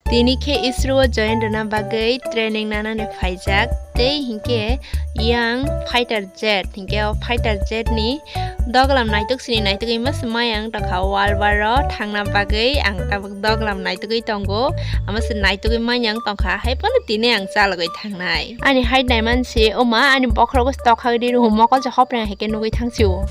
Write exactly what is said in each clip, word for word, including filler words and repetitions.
Tini khe ISRO o join rwna bagwi training nanani phaijak. Tei hinkhe yang fighter jet, hinkhe o fighter jet ni doglam naitok sini naitogwi mas mayang tongkha world war o thangna bagwi ang tabuk doglam naitogwi tongo. Amo se naitogwi mayang tongkha, hai phano tini ang chalogwi thangnai. Ani height naiman se, o ma, ani bokhorogo tokha di rw, mokol se hopreng hai khe nugwi thang sio.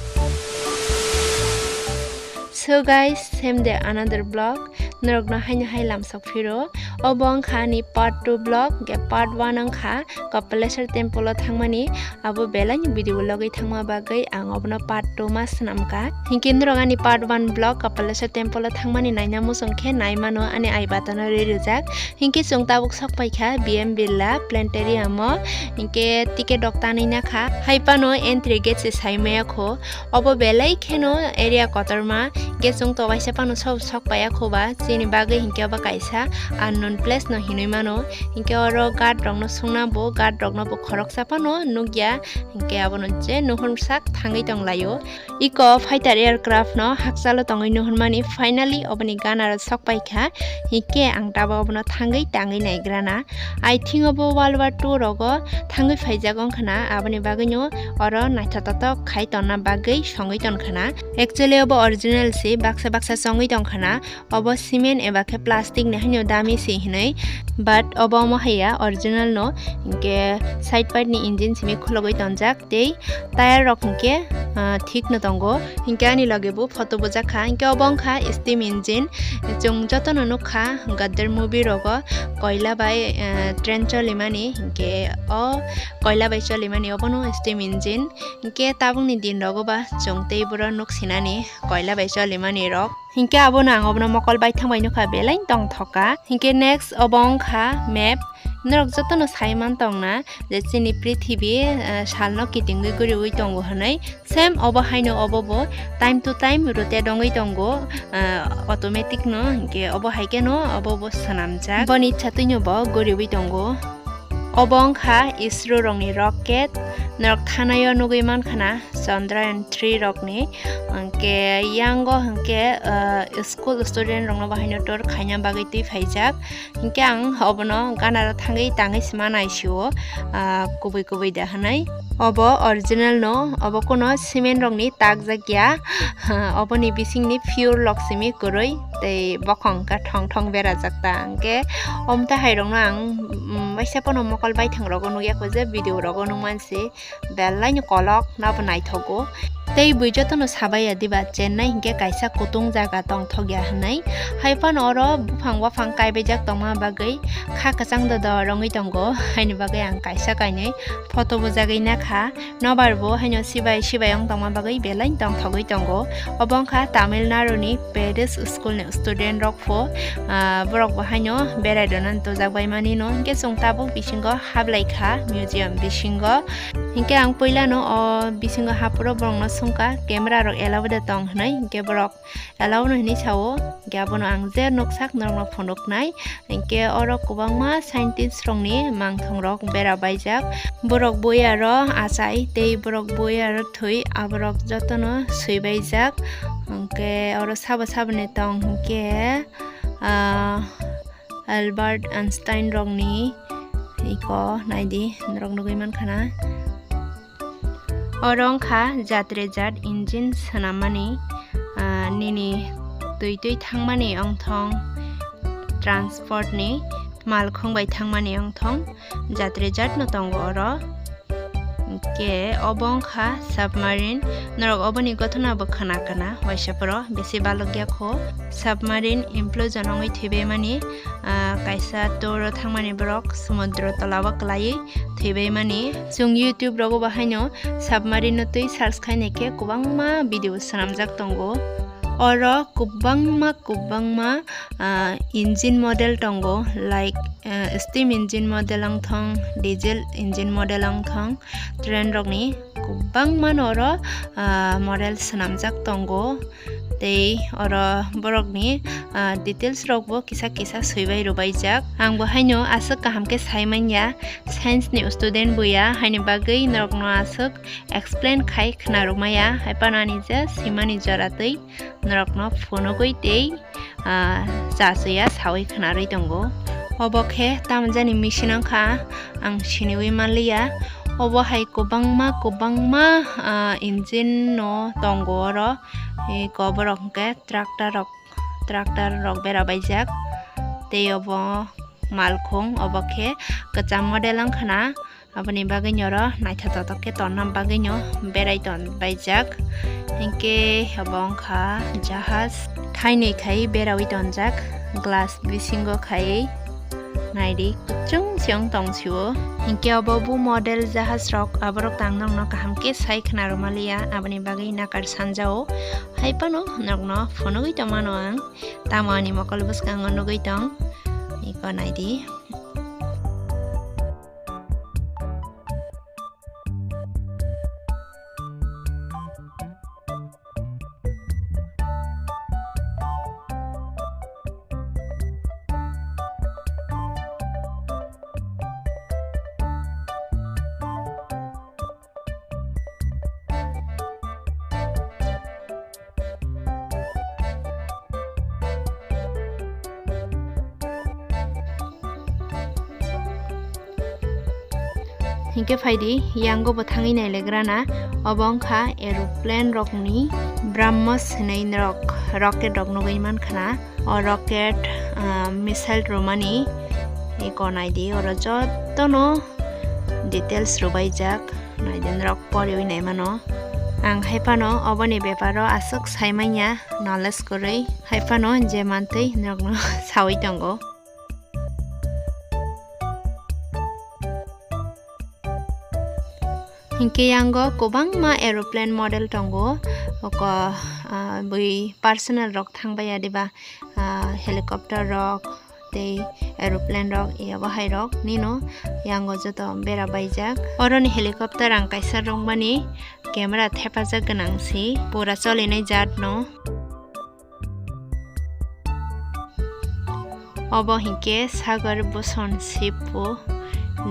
So guys, same day another vlog. Norokno haino hai lamsok phiro. Obo wngkha ani part two vlog, ge part one wngkha Kapaleswar temple o thangmani. Abo belai ni video logwi thangma bagwi ang obono part two ma swnamkha. Hinkhe norok ani part one vlog Kapaleswar temple o thangmani naina muchung khe naimano ani I button o ri rijak. Hinkhe chwng tabuk sok paikha B M Birla Planetarium o, hinkhe ticket rok tanwi nakha, hai phano entry gate se sai maya kho. Obo belai kheno area kotorma, ge chwng to waisa phano sok, sok paiya kho ba, chini bagwi hinkhe obo kaisa unknown place no hinwi mano. Hinkhe oro guard rokno sungna bo, guard rokno bo khoroksa phano nukya, hinkhe abono je nuhur sak thangwi tonglaio. Iko fighter aircraft no hakchalo tongwi nuhurmani, finally oboni ganaro sok paikha, hinkhe ang tabuk obono thangwi tangwi naigrana. I think obo World War two rogo thangwi phaijak wngkhana, aboni bagwino oro naithotok khai tonna bagwi songwi tongkhana. Actually obo original se, baksa baksa chongwi tongkhana. Obo cement eba khe plastic ni haino dami se hinwi, but obo omo haiya, original no, hinkhe side part ni engine simi khulogwi tonjak tei tyre rok hinkhe, ah, thik no tongo. Hinkhe ani loge bo photo bujak kha, hinkhe obo wngkha steam engine. Chwng jotono nukha Gadar movie rogo koila bai, eh, train cholimani, hinkhe o koila bai cholimani obono steam engine. Hinkhe tabukni din rogo ba chwng tei boro nuk sinani koila bai cholimani rok. Hinkhe abono ang obono mokol baithang bai nukha, belai tongthok kha. Hinkhe next obo wngkha map. Norok jotono sai man tongna je chini prithibi, eh, salno kitingwi guriwi tongo hwnwi. Same obo haino obo bo time to time rotate wngwi tongo, eh, automatic no, hinkhe obo hai kheno obo bo swnamjak. Boni chatwino bo guriwi tongo. Obo wngkha ISRO rokni rocket, norok thanaio nugwi mankhana Chandrayaan three rokni. Hinkhe yango hinkhe, ah, school student rokno bahaino tour khaina bagwi twi phaijak. Hinkhe ang obono ganaro thangwi tangwi sima naisio, ah, kubui kubui da hwnwi. Obo original no, obo kuno cement rokni takjak ya. Oboni bisingni pure lok simi kwrwi tei bokhong khe thong thong berajak ta. Hinkhe omta hai rokno ang, mm, waisa pono mokol baithang rogo nukya kho je video rogo nukmansi belai ni kolok nabo naithogo. Tei bui jotono sabaiya diba Chennai hinkhe kaisa kutung jaga tongthokya hwnwi. Hai phano oro buphang waphang kaibaijak tongma bagwi kha kwchang dodo rwngwi tongo, haini bagwi ang kaisa kainwi photo bujagwi nakha. Nobar bo haino sibai sibai wng tongma bagwi belai tongthogwi tongo. Obo wngkha Tamil Nadu ni Paris school ni student rok pho, ah, borok bo haino berai rwna tujak bai mani no. Hinkhe chwng tabuk bisingo hablai kha museum bisingo. Hinkhe ang puila no o bisingo hapro borok no swngkha camera rok allow de tong hwnwi, hinkhe borok allow no hinwi sao, hinkhe abono ang je nuksak norokno phunuknai, hinkhe oro kwbangma scientist rokni mangthong rok bera baijak, borok bui aro achai tei borok bui aro thwi aborok jotono swibaijak, hinkhe oro sabo saboni tong hinkhe, ah, Albert Einstein rokni iko naidi norok nugwi mankhana. Oro wngkha jatre jat engine swnammani, ah, nini twi twi thangmani wngthong transport ni malkhung bai thangmani wngthong jatre jat no tongo oro. Hinkhe obo wngkha submarine, norok oboni gothona bo khna khna waisa phoro besi balokya kho. Submarine implosion wngwi thwibaimani, ah, kaisa tour o thangmani borok sumudro tola o kwlaiwi thwibaimani. Chwng YouTube rogo bo haino submarine no twi search khainai khe kwbangma video swnamjak tongo. Oro kwbangma kwbangma, ah, engine model tongo, like, ah, steam engine model wngthong, diesel engine model wngthong, train rokni kwbangma no oro, ah, model swnamjak tongo. Tei oro borokni, ah, details rokbo kisa kisa swibai rwbaijak. Ang bo haino aswk kaham khe sai manya, science ni student buya, haini bagwi norokno aswk explain khai khna rwmaya, hai phano ani je swimani jora twi norokno phunugwi tei, ah, cha chuya saui khna rwi tongo. Obo khe tamo jani machine wngkha, ang siniwi manliya. Obo hai kwbangma kwbangma, ah, engine no tongo oro. Eko borok hwnkhe tractor rok, tractor rok bera baijak. Tei obo malkhung, obo khe kwcham model wngkhana. Aboni bagwi oro naithotok khe tonna bagwi no berai ton baijak. Hinkhe obo wngkha jahaj thainwi khai berawi tonjak, glass bisingo khai naidi kuchung se wng tong sio. Hinkhe obo bu model jahaj rok aborok tang nokno kaham khe sai khna rwmaliya, aboni bagwi nakar sanjao. Hai phano nokno phunugwi tongmano ang, tamo ani mokol bwskango nugwi tong, eko naidi. Hinkhe phaidi, yango bo thangwi nailegrana, obo wngkha aeroplane rokni BrahMos hinwi rok, rocket rok nugwi mankha na. O rocket, ah, missile rwmani eko naidi, oro jotono details rwbaijak, naidi norok poriwi naimano. Ang hai phano oboni beparo aswk saimanya, knowledge kwrwi, hai phano je mantwi norokno sawi tongo. Hinkhe yango kwbangma aeroplane model tongo, oko, ah, bui personal rok thangbai ya diba, ah, helicopter rok tei aeroplane rok, iyabo hai rok nino yango joto bera baijak. Oroni helicopter ang kaisa rwngmani camera thepajak gwnang si, pura cholinai jat no. Obo hinkhe Sagar Bhushan Shippu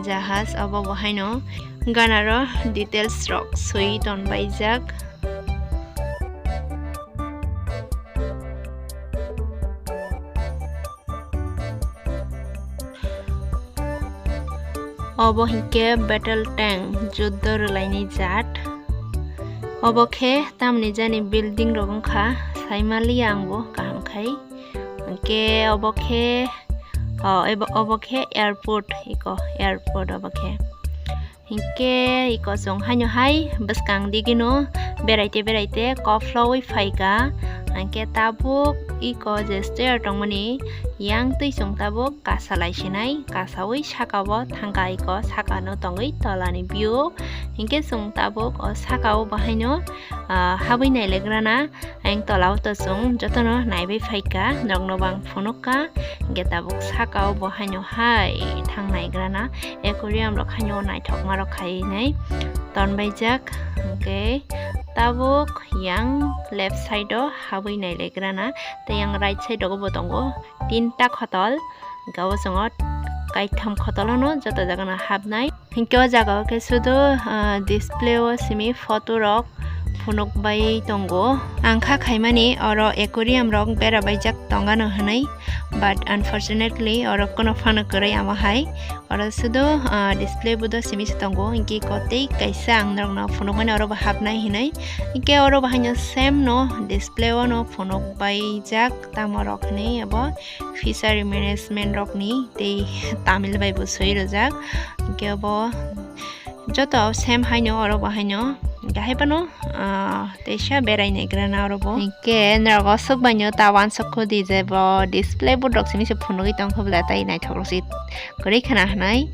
jahaj, obo bo haino ganaro details rok swi tonbaijak. Obo hinkhe battle tank, juddo rwlaini jat. Obo khe tamni jani building rok wngkha, saimaliya ang bo kaham khai. Hinkhe obo khe, o, ebo-, obo khe airport, eko airport obo khe. Hinkhe eko chwng haino hai bwskang digino beraite beraite kophlowi phaikha. Hinkhe tabuk eko je stair tongmani yang twi chwng tabuk kasalai sinai, kasawi sakao thangkha eko, sakano tongwi tolani view. Hinkhe chwng tabuk o sakao bahaino, ah, habwi nailegrana. Ayang tola o to chwng jotono naibai phaikha, norokno bo ang phunukha. Hinkhe tabuk sakao bo haino hai thang naigrana, aquarium rok haino naithokma rok khainai tonbaijak. Hinkhe tabuk yang left side o habwi nailegrana, tei yang right side o bo tongo tinta khotol. Hinkhe o chwng o kaitham khotolono joto jagano habnai. Hinkhe o jaga o khe sudu, ah, display o simi photo rok phunuk bai tongo. Ang kha khaimani oro aquarium rok bera baijak tongano hinwi, but unfortunately oro kono phano kwrwi amo hai. Oro sudu, ah, display board o simi se tongo, hinkhe eko tei kaisa ang norokno phunukmani oro bo habnai hinwi. Hinkhe oro bo haino same no display o no phunuk baijak tamo rok hinwi abo fishery management rokni tei Tamil bai bo swi rwjak. Hinkhe obo joto same haino oro bo haino. Hinkhe hai phano, ah, teisa berai naigrana oro bo. Hinkhe norok o swk baino ta uansuk kho di je bo display board rok simi se phunugwi tongkha bwla tei naithok rok se kwrwi khna hinwi.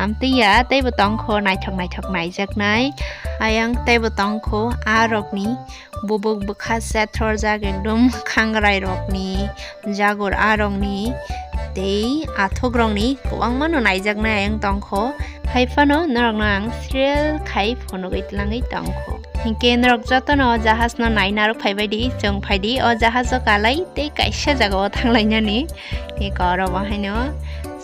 Amtwi ya tei bo tongkho naithok naithok naijaknai. Ayang tei bo tongkho a rokni bubuk bwkha sethorjak ekdom khangrai rokni, jagur a rokni tei athuk rokni kwbangma no naijaknai ayang tongkho. Hai phano norokno ang serial khai phunugwi tlangwi tongkho. Hinkhe norok jotono o jahaj no naina rok phaibai di, chwng phai di o jahaj o kalai tei kaisa jaga o thanglainani. Eko oro bo haino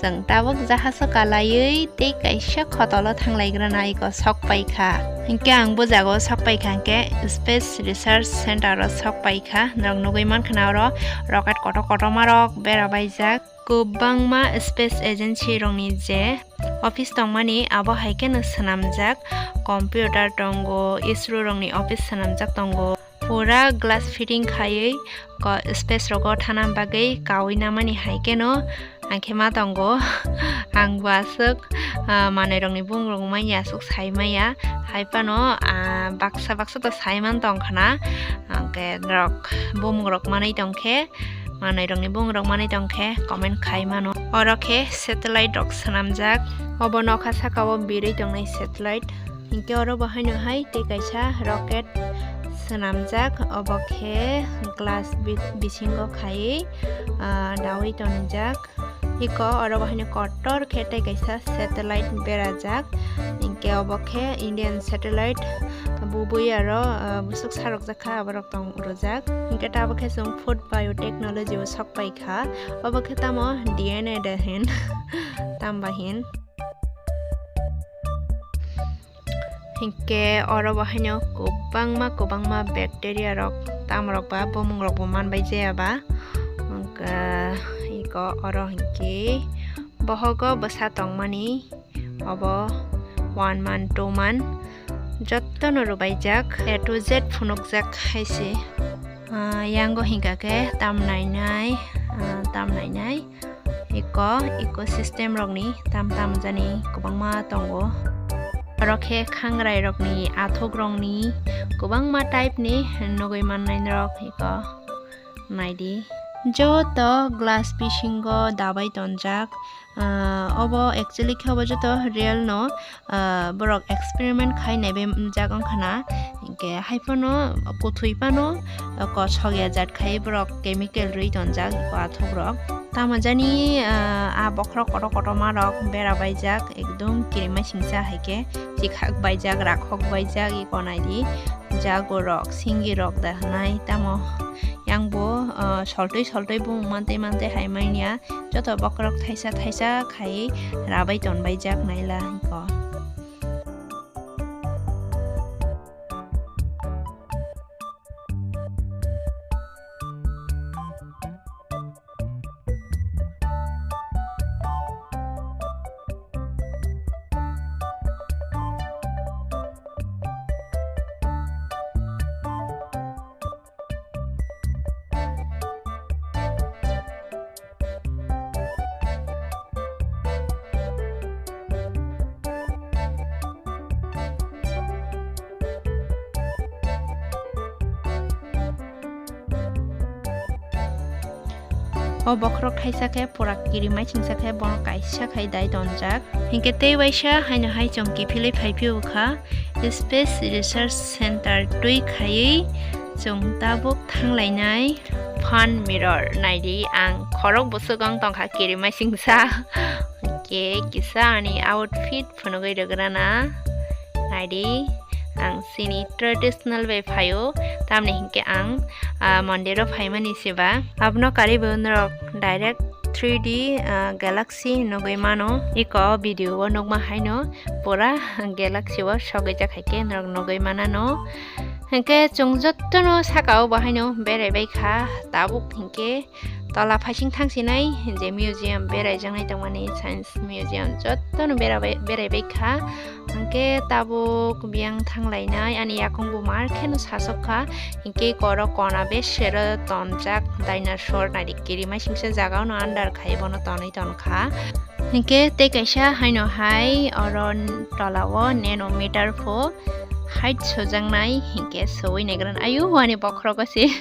chwng tabuk jahaj o kalaiwi tei kaisa khotolo thanglaigrana eko sok paikha. Hinkhe ang bo jaga o sok paikha, hinkhe Space Research Center o sok paikha. Norok nugwi mankha na oro rocket kotor kotorma rok bera baijak. Kwbangma space agency rokni je office tongmani, abo hai kheno swnamjak. Computer tongo, isro rokni office swnamjak tongo. Pura glass fitting khaiwi ko-, space rogo thana bagwi kaui namani hai kheno ang khe ma tongo. Ang bo aswk, ah, manwi rokni bumung rok manya aswk sai maya. Hai phano, ah, baksa baksa to sai man tong khna. Ang khe norok bumung rok manwi tong khe, manwi rokni bumung rok manwi tong khe comment khai mano. Oro khe satellite rok swnamjak. Obo nokha saka o birwi tongnai satellite. Hinkhe oro bo haino hai tei kaisa rocket swnamjak, obo khe glass bi-, bisingo khaiwi, ah, daui tonjak. Iko oro bo haino kotor khe tei kaisa satellite berajak. Hinkhe obo khe Indian satellite bubui aro, ah, busuk sarokjak kha, aborok tong rwjak. Hinkhe tabuk khe chwng food biotechnology o sok paikha. Obo khe tamo D N A de hin, tamba hin. Hinkhe oro bo haino kwbangma kwbangma bacteria rok, tamrok ba bumung rok bo manbai jaya ba. Hwnkhe iko oro hinkhe bohogo bwsa tongmani, obo one month, two month jottono rwbaijak, A to Z phunukjak hai se. Ah, yango hinkha khe tam nainai, ah, tam nainai. Iko, ecosystem rokni tam tam jani kwbangma tongo. Oro khe khangrai rokni, athuk rokni kwbangma type ni nugwi mannai norok iko naidi. Joto glass bisingo dabai tonjak. Ah, obo actually khe obo joto real no, ah, borok experiment khai naibe jak wngkha na. Hinkhe hai phano kwthwi phano, ah, kosok ya jat khai borok chemical rwi tonjak iko athuk rok. Tamo jani, ah, a bokhorok kotor kotorma rok bera baijak, ekdom kirima singsa hai khe chikhak baijak, rakhok baijak, iko naidi jago rok, singi rok da hwnai. Tamo yang bo, ah, soltwi soltwi bumung mantwi mantwi hai manya, joto bokhorok thaisa thaisa khai rabai tonbaijak naila iko. O bokhorok thaisa khe pura kirimai singsa khe bono kaisa khai dai tonjak. Hinkhe tei waisa haino hai chwng kiphilwi phaiphio kha Space Research Center twi khaiwi chwng tabuk thanglainai. Fan mirror naidi, ang khorok bwswk wng tongkha kirimai singsa. Hinkhe kisa ani outfit phunugwi rwgrana. Naidi, ang chini traditional bai phaio, tamni hinkhe ang, ah, mondiro phaimani se ba. Abono karwi bo norok direct three D, ah, galaxy nugwi mano. Iko video o nukma haino pura galaxy o sogwi jak hai khe norok nugwi manano. Hinkhe chwng jottono saka o bo haino berai bai kha, tabuk hinkhe tola phaising thangsinai je museum beraijaknai tongmani, science museum jottono bera bai, berai bai kha. Hinkhe tabuk biyang thanglainai ani yakung bo mar kheno sasok kha. Hinkhe koro kona besero tonjak dinosaur naidi, kirimai singsa jaga ono under khai bono tonwi tonkha. Hinkhe tei kaisa haino hai oro tola o nanometer pho height sojaknai, hinkhe soi naigra ayu ani bokhorogo se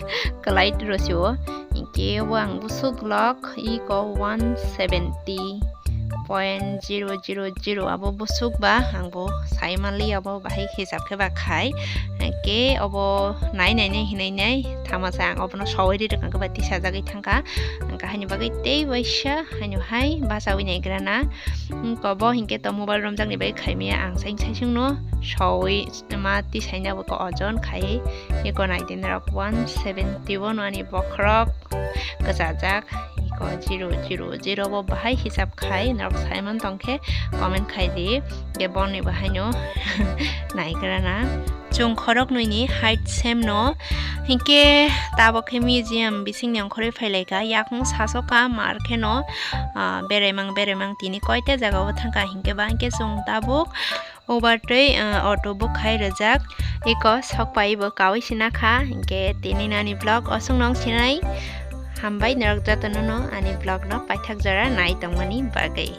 kwlai rw sio. Hinkhe bo ang bwswk lok iko one seventy point zero zero zero abo bwswk ba ang bo sai manli abo bahai hisab khe ba khai. Hinkhe obo nai nai nai hinai nai thamasa ang obono soi ri rwkha khe ba tisajagwi thangkha. Ang kha haini bagwi tei waisa haino hai bachawi naigrana. Wngkha bo hinkhe to mobile romjakni bagwi khaimaya ang saisung saisungno soi ma tisaina bo ojon khai eko naidi norok one seventy o no ani bokhorok kwchajak. Zero zero zero bo bahai hisab khai norok saiman tongkhe comment khai di, je boni bahaino naigrana. Chwng khoroknwini height same no, hinkhe tabok khe museum bisingni ongkhorwi phailaika, yakung sasoka mar kheno, ah, beraimang beraimang tini koite jagao thangkha, hinkhe ba hinkhe chwng tabuk ubar twi, ah, auto book khai rwjak, eko sok pai bo kawi sina kha, hinkhe tini nani vlog osong nong sinai. Hambai norok jotono no ani vlog no paithak jora nai tongmani bagwi.